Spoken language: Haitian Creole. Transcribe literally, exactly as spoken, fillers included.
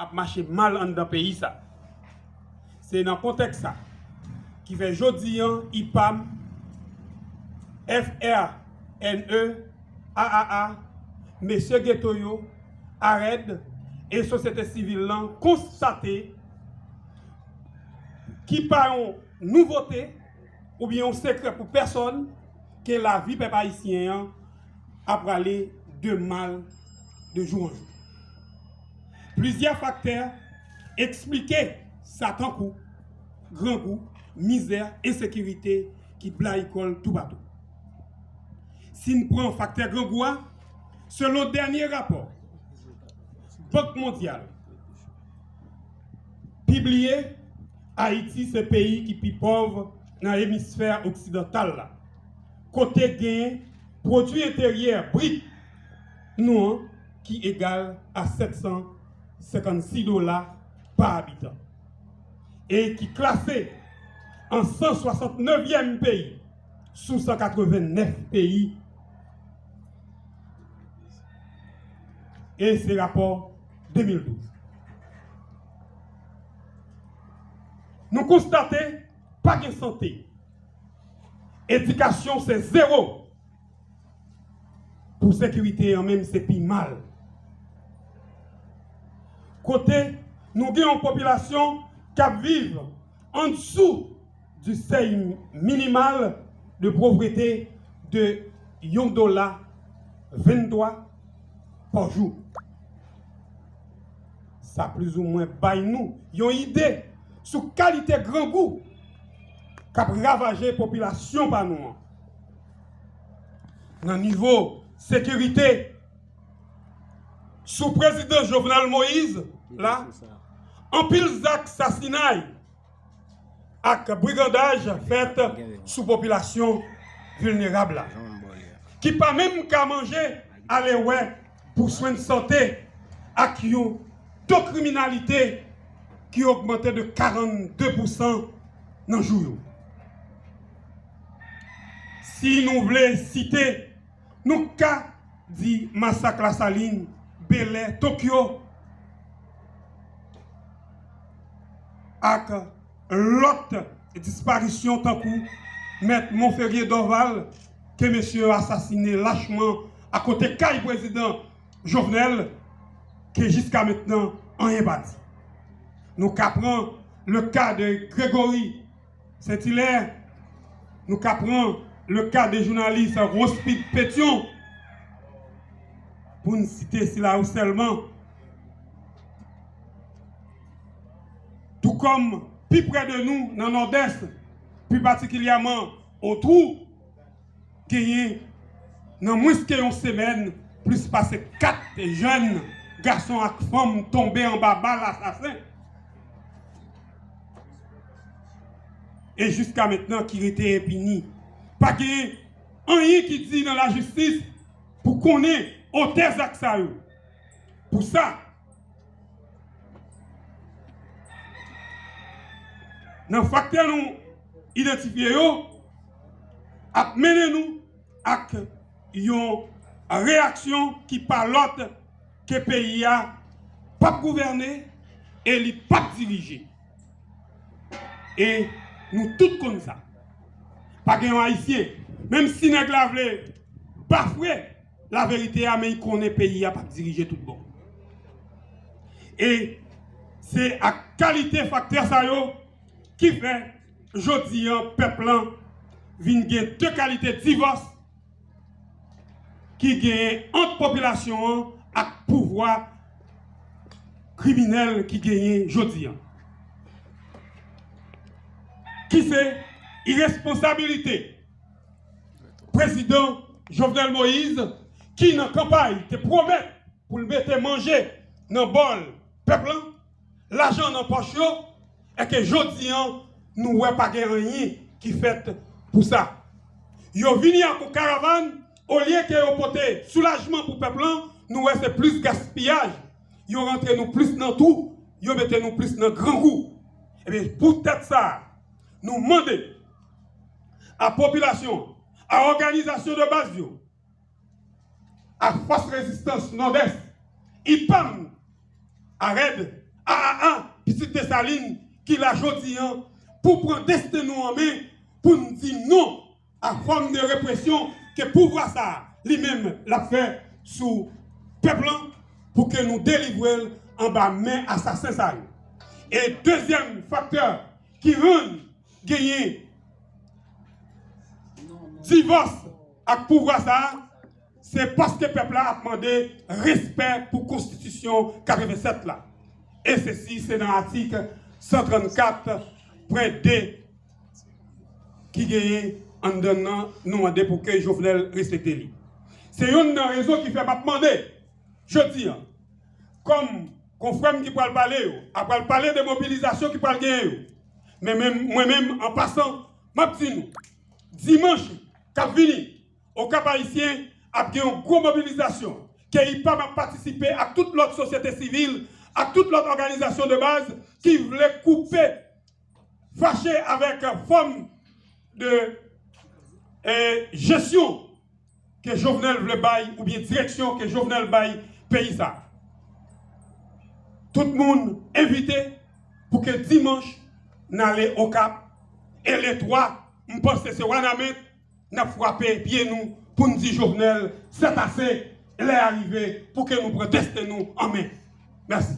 ap mache mal anndan peyi sa. Se nan kontèks sa ki fè jodi an IPAM, F R N E, A A A, mesye geto yo, AREDH e sosyete sivil lan konstate ki pa yon nouvote oubyen yon sekrè pou pèsòn ke lavi pèp ayisyen an ap prale de mal de jou an jou. Plizyè faktè eksplike sa tankou grangou, mizè, ensekirite ki blayi kò l toupatou. Si n pran faktè grangou a, selon dènye rapò Bank Mondyal pibliye, Ayiti se peyi ki pi pòv nan emisfè oksidantal la, kote gen pwodui enteryè brit nou an ki egal a sèt san senkannsis dola pa abitan e ki klase an san swasantnevyèm peyi sou san katrevennèf peyi. E se rapò de mil douz. Nou konstate pa gen sante. Edikasyon se zewo. Pou sekirite an menm se pi mal. Kote nou gen yon popilasyon k ap viv andsou du seuil minimal de pauvreté de yon dola venntwa pa jou. Sa plizoumwen bay nou yon ide sou kalite grangou k ap ravaje popilasyon pa nou an. Nan nivo sekirite, sou prezidan Jovenel Moïse la, anpil zak sasinay ak brigandaj fèt sou popilasyon vilnerab la, ki pa menm ka manje, ale wè pou swen sante, ak yon to kriminalite ki ogmante de karannde pousan nan jou yo. Si nou vle site, nou ka di masak Lasalin, Belè, Tokyo, ak lòt disparisyon tankou Mèt Monferrier Dorval, ke mesye yo asasine lachman akote kay prezidan Jovenel, ke jiska mentnan, anyen pa di. Nou ka pran le ka de Gregory Saint-Hilaire, nou ka pran le ka de jounalis Rospide Pétion, pou n site sila yo sèlman. Tou kòm pi prè de nou nan Nòdès, pi patikilyèman Otwou, genyen nan mwens ke yon semèn, plis pase kat jèn gason ak fanm tonbe anba bal asasen. E jiska mentnan ki rete enpini. Pa gen anyen ki di nan lajistis pou konnen otè zak sa yo. Pou sa, nan faktè nou idantifye yo, ap mennen nou ak yon reyaksyon ki pa lòt ke peyi a p ap gouvène e li p ap dirije. E nou tout konn sa. Pa gen yon Ayisyen, menm si nèg la vle bafwe laverite a, men l konnen peyi a p ap dirije tout bon. E se ak kalite faktè sa yo ki fè jodi an pèp lan vin gen de kalite divòs ki genyen ant popilasyon an ak pouvwa kriminèl ki genyen jodi an. Ki se iresponsabilite prezidan Jovenel Moïse ki nan kanpay te pwomèt pou l mete manje nan bòl pèp lan, lajan nan pòch yo, e ke jodi an, nou wè pa gen anyen ki fèt pou sa. Yo vini ak yon karavàn, olye ke yo pote soulajman pou pèp lan, nou wè se plis gaspiyaj. Yo rantre nou plis nan twou, yo mete nou plis nan grangou. Ebyen, poutèt sa, nou mande a popilasyon, a òganizasyon de baz yo, a Fòs Rezistans Nòdès, IPAM, AREDH, A A A, pitit Desalin, ki la jodi an pou pran desten nou an men, pou n di non a fòm de represyon ke pouvwa sa a li menm l ap fè sou pèp lan, pou ke nou delivre l anba men asasen sa yo. E dezyèm faktè ki rann genyen divòs ak pouvwa sa a, se paske pèp la ap mande respè pou konstitisyon katrevennsèt la. E sesi se nan atik san trannkat pwen de ki genyen anndan nan, nou mande pou ke Jovenel respekte li. Se youn nan rezon ki fè m ap mande jodi an, kòm konfrè m ki pral pale yo, a pral pale de mobilizasyon ki pral genyen yo. Men menm, mwen menm, an pasan, m ap di nou, dimanch k ap vini, Okap Ayisyen ap gen yon gwo mobilizasyon ke IPAM ap patisipe ak tout lòt sosyete sivil, ak tout lòt òganizasyon de baz ki vle koupe, fache avèk fòm de eh, jesyon ke Jovenel vle bay oubyen direksyon ke Jovenel bay peyi sa. Tout moun envite pou ke dimanch n ale Okap e le twa, m panse se Wanament, n ap frape pye nou pou n di Jovenel, c'est assez, lè a rive pou ke nou pran desten nou an men. Mèsi.